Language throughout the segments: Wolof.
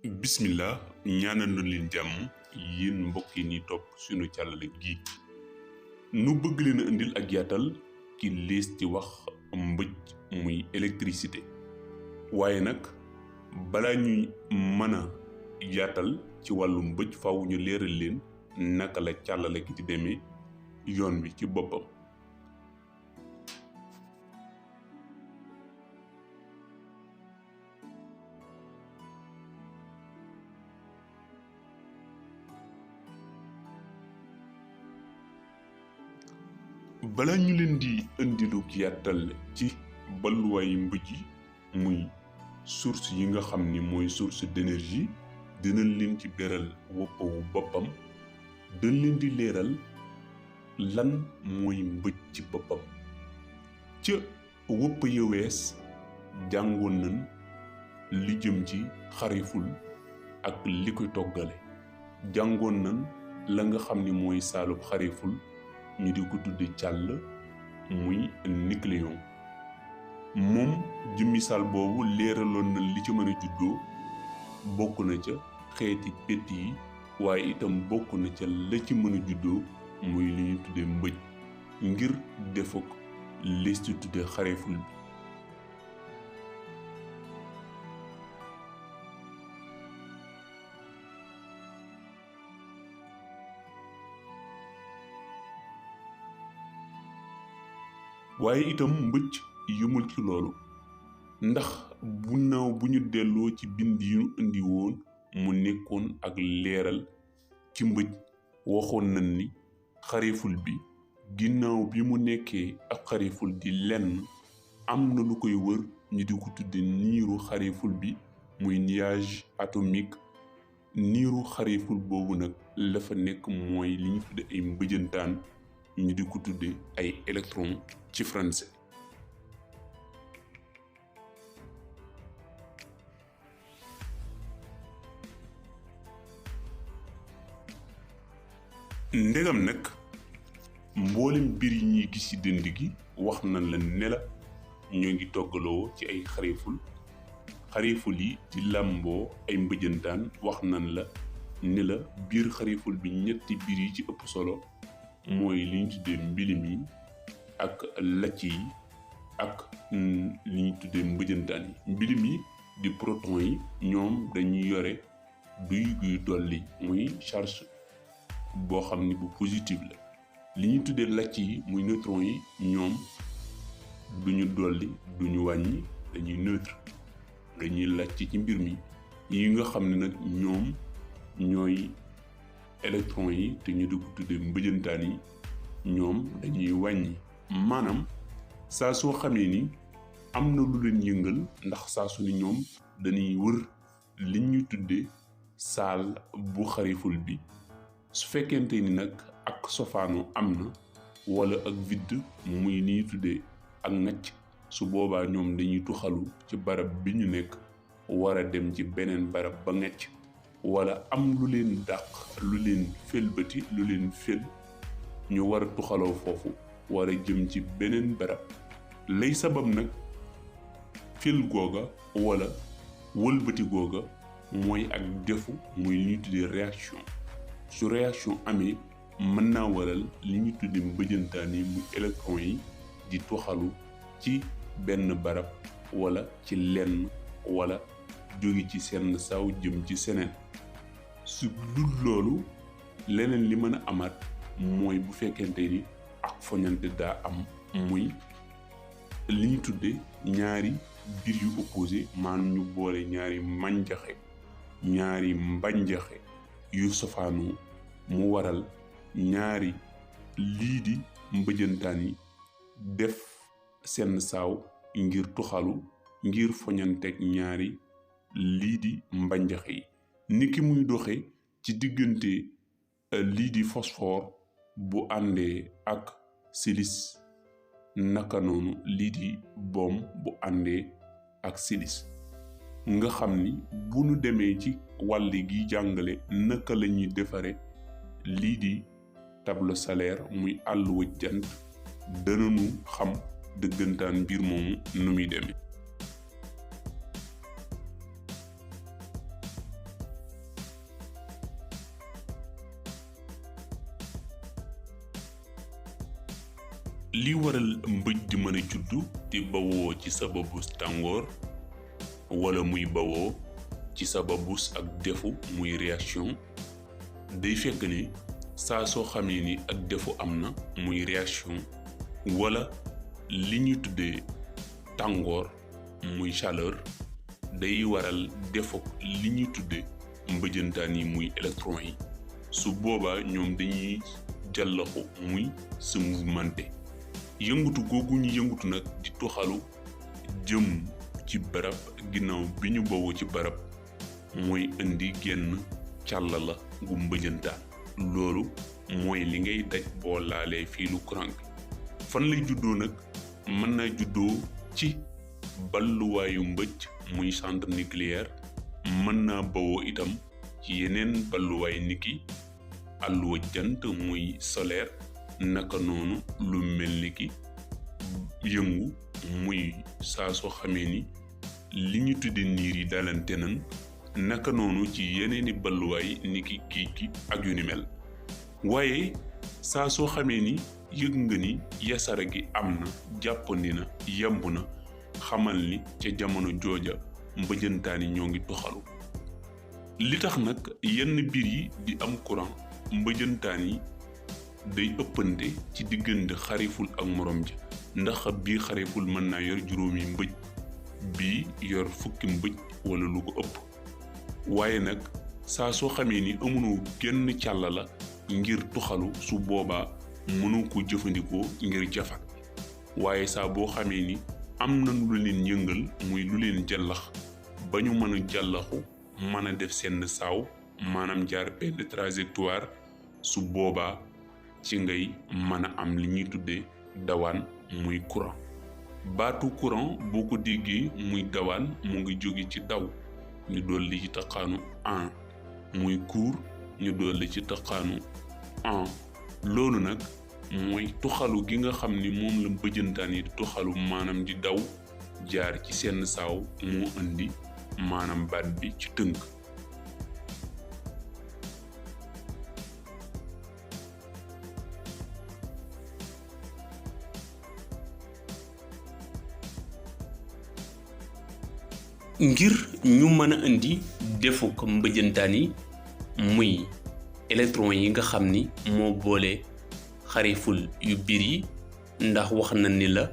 bismillah ñaanal nu leen jàmm yéen mbokk yi ni topp suñu càllale gi nu bëgg leen a indil ak yaatal ki lees ci wax mbëj muy électricité waaye nag balaa ñuy mën a yaatal ci wàllu mbëj faaw ñu leeral leen naka la càllale gi di demee yoon wi ci boppam. bala ñu leen di indilu yaatal ci balluwaayu mbëj yi muy source yi nga xam ni mooy source d'énergie dinañ leen ci beral woppawu boppam dañ leen di leeral lan mooy mbëj ci boppam. ca woppa ya wees jàngoon nañ li jëm ci xariful ak li koy toggale jàngoon nañ la nga xam ni mooy saalub xariful ñu di ko tudde càll muy nucléon moom jëmmi saal boobu leeraloon na li ci mën a juddoo bokk na ca xeeti pett yi waaye itam bokk na ca la ci mën a juddoo muy li ñu tudde mbëj ngir defuk lees ci tudde xareful bi. waaye itam mbëj yëmul ci loolu ndax bu ñu delloo ci bind yi ñu indi woon mu nekkoon ak leeral ci mbëj waxoon nañ ni xareful bi ginnaaw bi mu nekkee ak xareful di lenn am na lu koy wër ñu di ko tudde niiru xareful bi muy nuage atomique niiru xareful boobu nag la fa nekk mooy li ñu tudde ay mbëjantaan ñu di ko tudde ay électron ci français. ndegam nag mboolem mbir yi ñuy gis ci dënd gi wax nañ la ne la ñoo ngi toggaloo ci ay xareful yi di làmboo ay mbëjantaan wax nañ la ne la biir xareful bi ñetti biir yi ci ëpp solo mooy li ñu tuddee mbilim yi ak lacc yi ak li ñu tuddee mbëjantaan yi. mbilim yi di proton yi ñoom dañuy yore duy guy dolli muy charge boo xam ni bu positive la. li ñu tuddee lacc yi muy neutron yi ñoom duñu dolli duñu wàññi dañuy neutre dañuy lacc ci mbir mi. yi nga xam ne nag ñoom ñooy électron yi te ñu di ko tuddee mbëjantaan yi ñoom dañuy wàññi. maanaam saa soo xamee ni am na lu leen yëngal ndax saa su ni ñoom dañuy wër li ñuy tuddee saal bu xareful bi su fekkente ni nag ak sofaanu am na wala ak vide muy ni ñuy tuddee ak ngacc su boobaa ñoom dañuy tuxalu ci barab bi ñu nekk war a dem ci beneen barab ba ngacc wala am lu leen dàq lu leen fëlbati lu leen fël ñu war a tuxaloo foofu war a jëm ci beneen barab lay sabab nag fël googa wala wëlbati googa mooy ak defu muy li ñuy tuddee réaction su réaction amee mën naa waral li ñuy tuddee mbëjantaan yi muy électron yi di tuxalu ci benn barab wala ci lenn wala jóge ci seen saaw jëm ci seneen. su dul loolu leneen li mën a amaat mooy bu fekkente ni ak foñante daa am muy li ñu tudde ñaari biir yu opposé maanaam ñu boole ñaari mbanjaxe yu sofaanu mu waral ñaari lii di mbëjantaan yi def seen saaw ngir tuxalu ngir foñanteeg ñaari lii di mbanjaxe yi niki muy doxe ci diggante lii di phosphore bu àndee ak silice naka noonu lii di boom bu àndee ak silice nga xam ni bu nu demee ci wàll gi jàngale naka la ñuy defare lii di tableau solaire muy àlluwa jant danañu xam dëggantaan mbir moomu nu muy demee. li waral mbëj di mën a juddu di bawoo ci sababu tàngoor wala muy bawoo ci sababus ak defu muy réaction day fekk ni saa soo xamee ni ak defu am na muy réaction wala li ñuy tuddee tàngoor muy chaleur day waral defuk li ñuy tuddee mbëjëntaan yi muy électron yi su boobaa ñoom dañuy jàllaxu muy se mouvementé yëngutu googu ñu yëngutu nag di toxalu jëm ci barab ginnaaw bi ñu bawoo ci barab mooy indi genn càlla la gu mbëjëntaan loolu mooy li ngay daj boo laalee fiilu courant bi fan lay juddoo nag mën naa juddoo ci balluwaayu mbëj muy centre nucléaire mën naa bawoo itam ci yeneen balluwaay niki àlluwa jant muy solaire naka noonu lu mel ni ki yëngu muy saa soo xamee ni li ñu tudde niir yi dalante nan naka noonu ci yeneeni balluwaay niki géej gi ak yu ni mel waaye saa soo xamee ni yëg nga ni yasara gi am na jàppandi na yemb na xamal ni ca jamono jooja mbëjëntaan yi ñoo ngi toxalu li tax nag yenn biir yi di am courant mbëjëntaan yi day ëppante ci diggante xariful ak morom ja ndax bii xariful mën naa yor juróomi mbëj bii yor fukki mbëj wala lu ko ëpp waaye nag saa soo xamee ni amunoo genn càlla la ngir toxalu su boobaa mënoo ko jëfandikoo ngir jafat waaye saa boo xamee ni am na lu leen yëngal muy lu leen jàllax ba ñu mën a jàllaxu mën a def seen saaw maanaam jaar benn trajectoire su boobaa ci ngay mën a am li ñuy tuddee dawaan muy courant baatu courant boo ko déggee muy dawaan mu ngi jóge ci daw ñu dolli ci taqaanu an muy court ñu dolli ci taqaanu an loolu nag mooy tuxalu gi nga xam ni moom la mbëjëntaan yi di tuxalu maanaam di daw jaar ci seen saaw moo indi maanaam baat bi ci tënk ngir ñu mën a indi defuk mbëjëntaan yi muy électron yi nga xam ni moo boole xariful yu biir yi ndax wax na ni la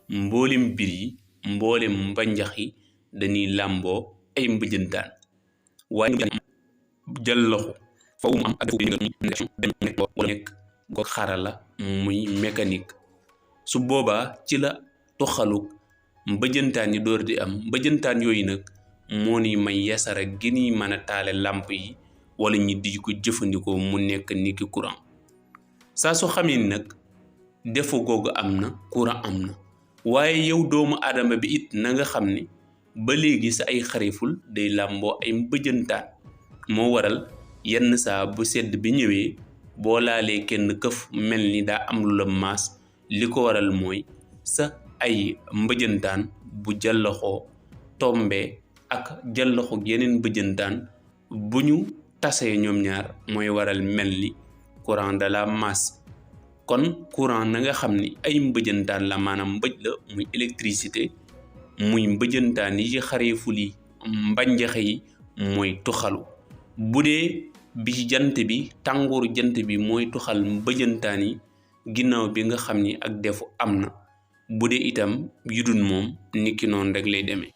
mboolem biir yi mboolem mbanjax yi dañuy làmboo ay mbëjëntaan waaye jàllaxu faw mu am ak defu yi nga wala nekk goog xarala muy mécanique su boobaa ci la toxalu mbëjëntaan yi door di am mbëjëntaan yooyu nag moo ni may yasara gi ni mën a taale làmp yi wala ñi di ko jëfandikoo mu nekk niki courant saa soo xamee ni nag defu googu am na courant am na waaye yow doomu aadama bi it na nga xam ni ba léegi sa ay xariful day làmboo ay mbëjëntaan moo waral yenn saa bu sedd bi ñëwee boo laalee kenn këf mel ni daa am lu la maas li ko waral mooy sa ay mbëjëntaan bu jàllaxoo tombe ak jàllaxoo yeneen mbëjëntaan bu ñu tasee ñoom ñaar mooy waral mel ni courant de la masse kon courant na nga xam ni ay mbëjëntaan la maanaam mbëj la muy électricité muy mbëjëntaan yi ci xariful yi mbanjaxe yi mooy tuxalu bu dee bi ci jant bi tàngooru jant bi mooy tuxal mbëjëntaan yi ginnaaw bi nga xam ni ak defu am na bu dee itam yudun moom niki noonu rek lay demee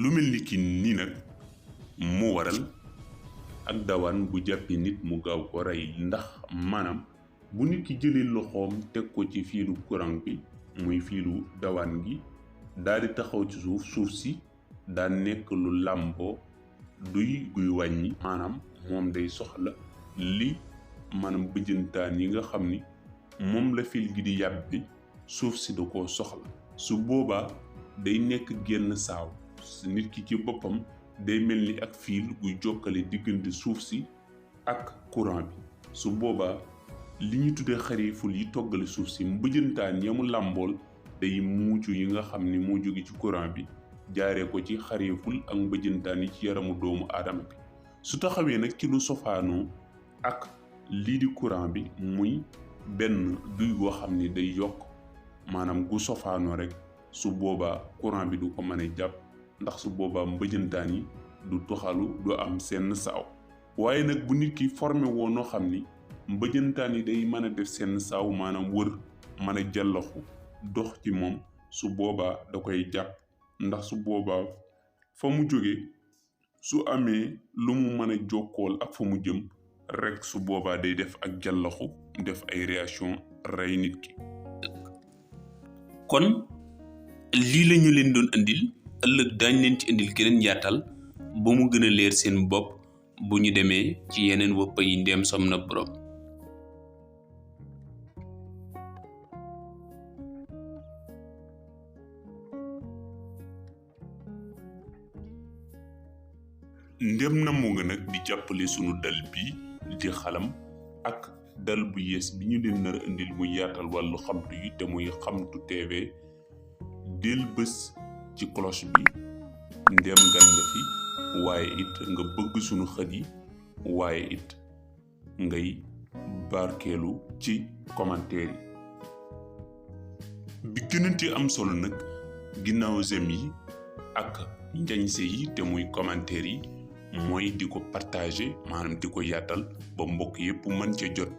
lu mel ni ki nii nag moo waral ak dawaan bu jàppee nit mu gaaw ko rey ndax maanaam bu nit ki jëlee loxoom teg ko ci fiilu courant bi muy fiilu dawaan gi daal di taxaw ci suuf si daa nekk lu làmboo duy guy wàññi maanaam moom day soxla li maanaam bëjëntaan yi nga xam ni moom la fil gi di yàbbi suuf si da koo soxla su boobaa day nekk genn saaw nit ki ci boppam day mel ni ak fiil guy jokkale diggante suuf si ak courant bi su boobaa li ñu tuddee xariful yi toggale suuf si mbëjëntaan yamu làmbool day muucu yi nga xam ni moo jóge ci courant bi jaaree ko ci xareeful ak mbëjëntaan yi ci yaramu doomu aadama bi su taxawee nag ci lu sofaanoo ak lii di courant bi muy benn duy goo xam ni day yokk maanaam gu sofaanoo rek su boobaa courant bi du ko mën a jàpp ndax su boobaa mbëjëntaan yi du toxalu du am seen saaw waaye nag bu nit ki formé woo noo xam ni mbëjëntaan yi day mën a def seen saaw maanaam wër mën a jàllaxu dox ci moom su boobaa da koy jàpp ndax su boobaa fa mu jóge su amee lu mu mën a jokkool ak fa mu jëm rek su boobaa day def ak jàllaxu def ay réaction rey nit ki. kon lii la ñu leen doon indil ëllëg daañ leen ci indil keneen yaatal ba mu gën a leer seen bopp bu ñu demee ci yeneen wëppa yi ndeem som na borom. ndem na mu nga nag di jàppale sunu dal bi di xalam ak dal bu yees bi ñu leen nar a indil muy yaatal wàllu xamtu yi te muy xamtu TV del bés ci cloche bi ndem gan nga fi waaye it nga bëgg sunu xët yi waaye it ngay barkeelu ci commentaire yi bi gënante am solo nag ginnaaw j'aime yi ak njañse yi te muy commentaire yi mooy di ko partager maanaam di ko yaatal ba mbokk yépp mën ca jot